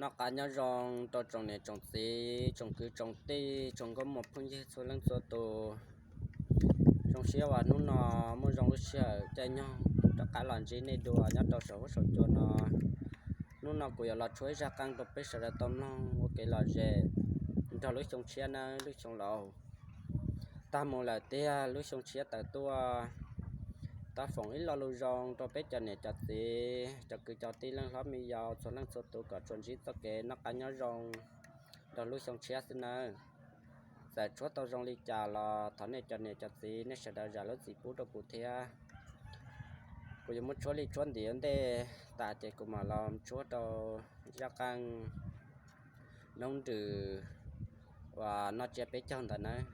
Noj qab nyob zoo rau tsoom niam tsoom txiv, tsoom kwv tsoom tij, tsoom nkauj muam phooj ywg txhua leej txhua tus. Zoo siab uas hnub no muaj zoo lub sij hawm caij nyoog rov qab los ntsib nej dua nyob rau saum huab saum cua no. Hnub no kuv yuav los tshuab ib zaj qeej rau peb sawv daws tau mloog ua kev lom zem nrog lub xyoo tshiab nawb lub xyoo laus. Tag mus lawm tiag, lub xyoo tshiab tawm tuaj. Thov foom ib lo lus zoo rau peb cov niam cov txiv, cov kwv cov tij, leej hlob me yau txhua leej txhua tus kom tsuas ntsib txoj kev noj qab nyob zoo rau lub xyoo tshiab xwb nawb. Txawm tshuab tau zoo li cas los thov nej cov niam cov txiv nej sawv daws zam lub txim pub rau kuv thiab. Kuv yuav muab tshuab li tshuab ntiv ua ntej tas ces kuv mam los tshuab rau zaj qeej noob nrws uas noj tsiab peb caug ntawd nawb.